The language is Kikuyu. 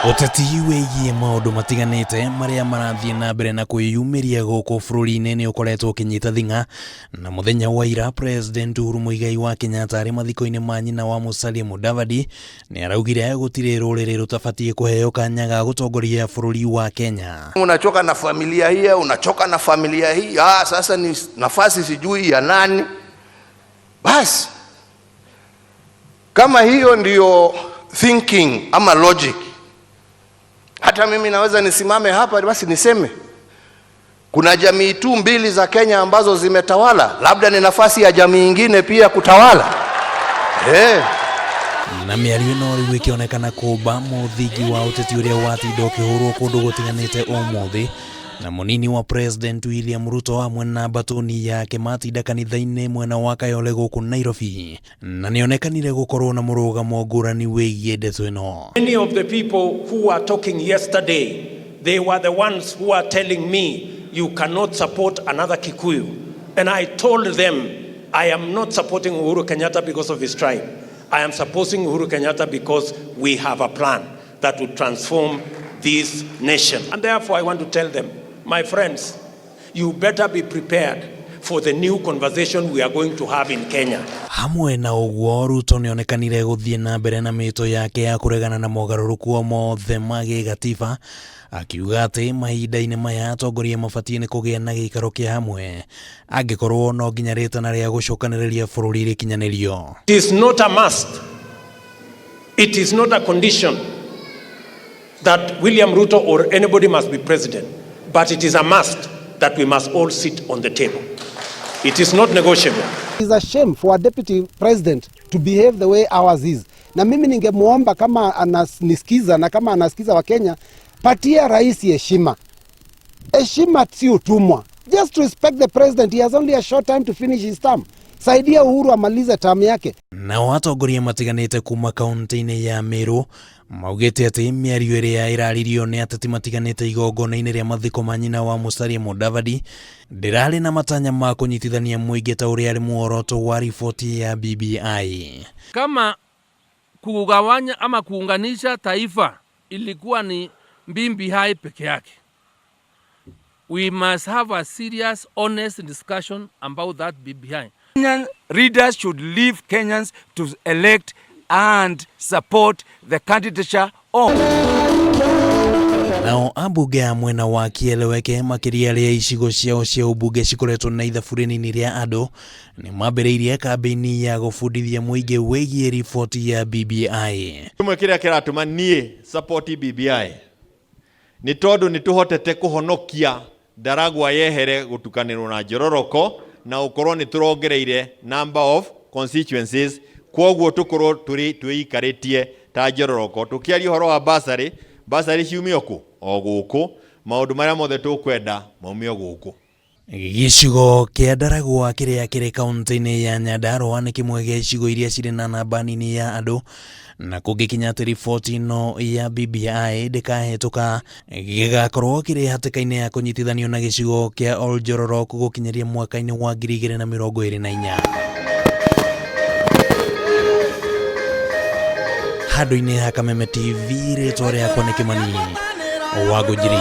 Ũteti wĩgiĩ maũndũ matiganĩte marĩa marathiĩ na mbere na kwĩyumĩria gũkũ bũrũri-inĩ nĩ ũkoretwo ũkĩnyita thing'a na mũthenya wa ira President Uhuru Muigai wa Kenyatta arĩ mathiko-inĩ ma nyina wa Musalia Mudavadi nĩ araugire gũtirĩ rũrĩrĩ rũtabatiĩ kũheo kanya ga gũtongoria bũrũri wa Kenya. Unachoka na familia hii, unachoka na familia hii. Ah, sasa ni nafasi sijui ya nani. Basi kama hiyo ndiyo thinking ama logic, hata mimi naweza nisimame hapa basi niseme kuna jamii tu mbili za Kenya ambazo zimetawala, labda ni nafasi ya jamii ingine pia kutawala. Hey. Na mĩario ĩno rĩu ĩkĩonekana kũmba mũthingi wa ũteti ũrĩa watinda ũkĩhũrwo kũndũ gũtiganĩte ũmũthĩ na mũnini wa President William Ruto hamwe na mbatũni yake matinda kanitha-inĩ mwena wa Kayole gũkũ Nairobi na nĩonekanire gũkorwo na mũrũgamo ngũrani wĩgiĩ ndeto ĩno. Many of the people who were talking yesterday, they were the ones who are telling me, you cannot support another Kikuyu. And I told them, I am not supporting Uhuru Kenyatta because of his tribe. I am supporting Uhuru Kenyatta because we have a plan that will transform this nation. And therefore, I want to tell them, my friends, you better be prepared for the new conversation we are going to have in Kenya. Hamwe na ũguo Ruto nĩonekanire gũthiĩ na mbere na mĩto yake ya kũregana na mogarũrũku o mothe ma gĩgatiba akiuga atĩ mahinda-inĩ maya atongoria mabatiĩ nĩ kũgĩa na gĩikaro kĩa hamwe angĩkorwo no nginya rĩtana rĩa gũcokanĩrĩria bũrũri rĩkinyanĩrio. It is not a must. It is not a condition that William Ruto or anybody must be president, but it is a must that we must all sit on the table. It is not negotiable. It's a shame for a deputy president to behave the way ours is. Na mimi ningemwomba kama ananisikiza na kama anasikiza Wakenya, patia rais heshima. Heshima si utumwa. Just respect the president. He has only a short time to finish his term. Saidia Uhuru amalize term yake. Nao atongoria matiganĩte kuma kaunti-inĩ ya Meru maugĩte atĩ mĩario ĩrĩa ĩraririo nĩ ateti matiganĩte igongona-inĩ rĩa mathiko ma nyina wa Musalia Mudavadi ndĩrarĩ na matanya ma kũnyitithania mũingĩ ta ũrĩa arĩ muoroto wa riboti ya BBI. Kama kugawanya ama kuunganisha taifa ilikuwa ni BBI peke yake, we must have a serious honest discussion about that BBI. Kenyan leaders should leave Kenyans to elect and support the candidature of. Nao ambunge a mwena wa Kieleweke makĩria arĩa icigo ciao cia ũmbunge cikoretwo na ithabu rĩnini rĩa andũ nĩ mambĩrĩirie kambĩini ya gũbundithia mũingĩ wĩgiĩ riboti ya BBI. Kĩmwe kĩrĩa kĩratũma niĩ support BBI nĩ tondũ nĩ tũhotete kũhonokia Ndaragwa yehere gũtukanĩrwo na Njororoko na ũkorwo nĩ tũrongereire number of constituencies, kwoguo tũkorwo tũrĩ twĩikarĩtie ta Njororoko. Tũkĩaria ũhoro wa bursary, bursary ciumio kũ? O gũkũ. Maũndũ marĩa mothe tũkwenda maumio gũkũ. Gĩcigo kĩa Ndaragwa kĩrĩa kĩrĩ kaunti-inĩ ya Nyandarua nĩ kĩmwe gĩa icigo iria cirĩ na namba nini ya andũ na kũngĩkinya atĩ riboti ĩno ya BBI ndĩkahĩtũka gĩgakorwo kĩrĩ hatĩka-inĩ ya kũnyitithanio na gĩcigo kĩa Oljororok gũkinyĩria mwaka-inĩ wa 2024. Handũ-inĩ ha Kameme TV, rĩtwa rĩakwa nĩ Kĩmani wa Ngũnjiri.